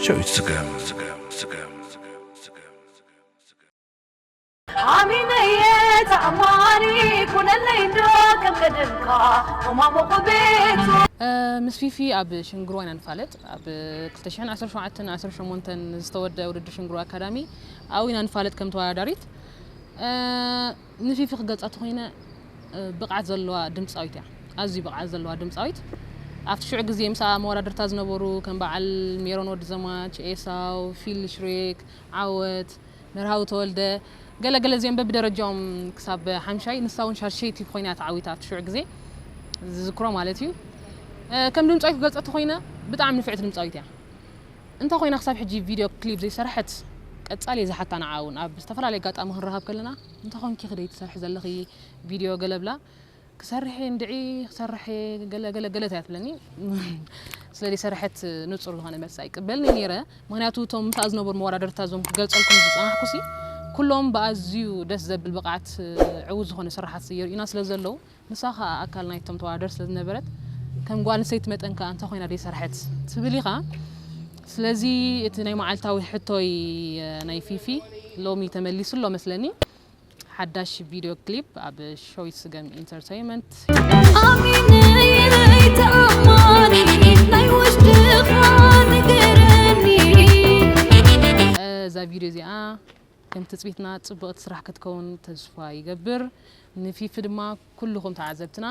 ሸዊት ስገም። ኣሚነየ ተኣማኒ ኩነለይ እንዶ ከም ቀደምካ ወማሙቕ ቤቱ። ምስ ፊፊ ኣብ ሽንግርዋ ኢና ንፋለጥ። ኣብ ክልተ ሽሕን ዓሰርተ ሸውዓተን ዓሰርተ ሸሞንተን ዝተወደአ ውድድር ሽንግርዋ ኣካዳሚ ኣብኡ ኢና ንፋለጥ ከም ተወዳዳሪት። ንፊፊ ክገልጻ ተኾይነ ብቕዓት ዘለዋ ድምፃዊት እያ። ኣዝዩ ብቕዓት ዘለዋ ድምፃዊት። ኣብቲ ሽዑ ግዜ ምስኣ መወዳድርታ ዝነበሩ ከም በዓል ሜሮን ወዲ ዘማች፣ ኤሳው፣ ፊል ሽሬክ፣ ዓወት፣ መርሃዊ ተወልደ፣ ገለ ገለ እዚኦም በብደረጃኦም ክሳብ ሓምሻይ፣ ንሳ እውን ሻድሸይቲ ኮይና እያ ተዓዊታ ኣብቲ ሽዑ ግዜ ዝዝክሮ ማለት እዩ። ከም ድምፃዊት ክገልፀ ተኮይነ ብጣዕሚ ንፍዕቲ ድምፃዊት እያ። እንተ ኮይና ክሳብ ሕጂ ቪድዮ ክሊፕ ዘይሰርሐት ቀጻሊ እየ ዝሓታ ንዓ እውን ኣብ ዝተፈላለየ ኣጋጣሚ ክንረኻብ ከለና እንተ ኮንኪ ክደይ ትሰርሒ ዘለኺ ቪድዮ ገለ ብላ ክሰርሕ እየ እንድዒ ክሰርሕ እየ ገለ ገለ ገለ እያ ትብለኒ ስለ ዘይሰርሐት ንጹር ዝኾነ መልሲ ኣይቅበልን ነይረ። ምክንያቱ እቶም ምስኣ ዝነበሩ መወዳደርታ እዞም ክገልጸልኩም ዝጸናሕኩሲ ኩሎም ብኣዝዩ ደስ ዘብል ብቕዓት ዕዉት ዝኾነ ስራሓት የርእዩና ስለ ዘለዉ ንሳ ከዓ ኣካል ናይቶም ተወዳደር ስለ ዝነበረት ከም ጓል ኣንስተይቲ መጠን ከዓ እንተ ኮይና ደይሰርሐት ትብል ኢኻ። ስለዚ እቲ ናይ መዓልታዊ ሕቶይ ናይ ፊፊ ሎሚ ተመሊሱ ኣሎ መስለኒ። ሓዳሽ ቪድዮ ክሊፕ ኣብ ሸዊት ስገም ኢንተርተይመንት። ኣሚነይ ተኣማኒ ናይ ውሽጥኻ ንገረኒ። እዛ ቪድዮ እዚኣ ከም ትፅቢትና ፅብቕቲ ስራሕ ክትከውን ተስፋ ይገብር። ንፊፊ ድማ ኩልኹም ተዓዘብትና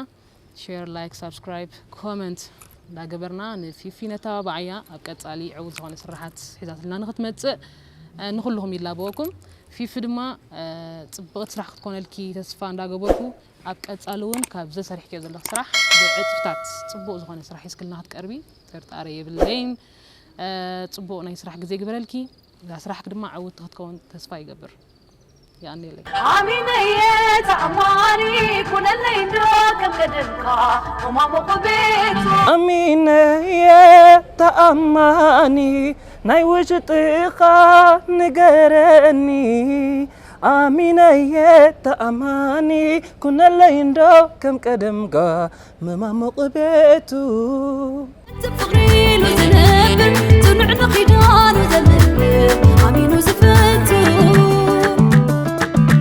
ሼር፣ ላይክ፣ ሳብስክራይብ፣ ኮመንት እንዳገበርና ንፊፊ ነተባብዓያ። ኣብ ቀፃሊ ዕዉት ዝኾነ ስራሓት ሒዛትልና ንክትመፅእ ንኩልኹም ይላበወኩም። ፊፊ ድማ ፅብቕቲ ስራሕ ክትኮነልኪ ተስፋ እንዳገበርኩ ኣብ ቀፃሊ እውን ካብ ዘሰሪሕክዮ ዘለኹ ስራሕ ብዕፅፍታት ፅቡቕ ዝኾነ ስራሕ ሒዝክልና ክትቀርቢ ጥርጣረ የብለይን። ፅቡቕ ናይ ስራሕ ግዜ ግበረልኪ። እዛ ስራሕኪ ድማ ዕውቲ ክትከውን ተስፋ ይገብር። የቐንየለይ። ኣሚነየ ተኣማኒ ኩነለይ እንዶ ከም ቀደምካ ወማሙቕ ቤቱ። ኣሚነየ ተኣማኒ ናይ ውሽጥኻ ንገረኒ። ኣሚነየ ተኣማኒ ኩነለይ እንዶ ከም ቀደምካ መማሙቕ ቤቱ። እቲ ፍቕሪ ኢሉ ዝነብር ጽኑዕ ንኺዳኑ ዘምር ኣሚኑ ዝፍ